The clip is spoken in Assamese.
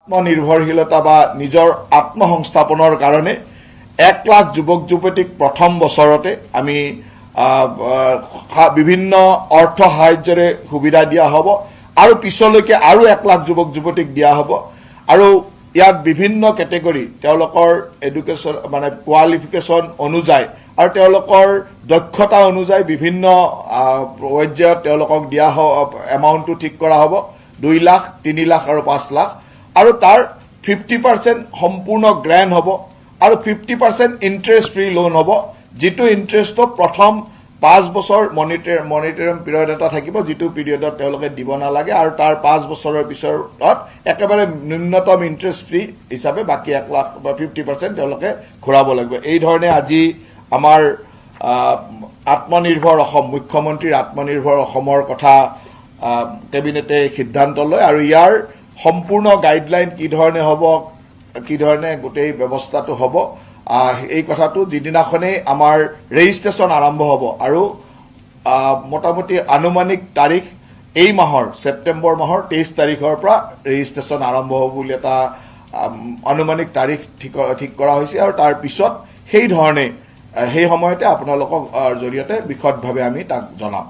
আত্মনিৰ্ভৰশীলতা বা নিজৰ আত্মসংস্থাপনৰ কাৰণে 1 লাখ যুৱক যুৱতীক প্ৰথম বছৰতে আমি বিভিন্ন অৰ্থ সাহায্যৰে সুবিধা দিয়া হ'ব আৰু পিছলৈকে আৰু 1 লাখ যুৱক যুৱতীক দিয়া হ'ব। আৰু ইয়াত বিভিন্ন কেটেগৰী, তেওঁলোকৰ এডুকেশ্যন মানে কোৱালিফিকেশ্যন অনুযায়ী আৰু তেওঁলোকৰ দক্ষতা অনুযায়ী বিভিন্ন পৰ্যায়ত তেওঁলোকক দিয়া এমাউণ্টটো ঠিক কৰা হ'ব, 2 লাখ, 3 লাখ আৰু 5 লাখ। আৰু তাৰ 50% সম্পূৰ্ণ গ্ৰেণ্ট হ'ব আৰু 50% ইণ্টাৰেষ্ট ফ্ৰী লোন হ'ব, যিটো ইণ্টাৰেষ্টটো প্ৰথম 5 বছৰ মনিটৰিং পিৰিয়ড এটা থাকিব, যিটো পিৰিয়ডত তেওঁলোকে দিব নালাগে। আৰু তাৰ 5 বছৰৰ পিছত একেবাৰে ন্যূনতম ইণ্টাৰেষ্ট ফ্ৰী হিচাপে বাকী 1 লাখ বা 50% তেওঁলোকে ঘূৰাব লাগিব। এই ধৰণে আজি আমাৰ আত্মনিৰ্ভৰ অসম, মুখ্যমন্ত্ৰীৰ আত্মনিৰ্ভৰ অসমৰ কথা কেবিনেটে সিদ্ধান্ত লয় আৰু ইয়াৰ সম্পূৰ্ণ গাইডলাইন কি ধৰণে হ'ব, কি ধৰণে গোটেই ব্যৱস্থাটো হ'ব, এই কথাটো যিদিনাখনেই আমাৰ ৰেজিষ্ট্ৰেশ্যন আৰম্ভ হ'ব আৰু মোটামুটি আনুমানিক তাৰিখ এই মাহৰ ছেপ্টেম্বৰ মাহৰ 23 তাৰিখৰ পৰা ৰেজিষ্ট্ৰেশ্যন আৰম্ভ হ'ব বুলি এটা আনুমানিক তাৰিখ ঠিক কৰা হৈছে। আৰু তাৰ পিছত সেই ধৰণে সেই সময়তে আপোনালোকক জৰিয়তে বিশদভাৱে আমি তাক জনাম।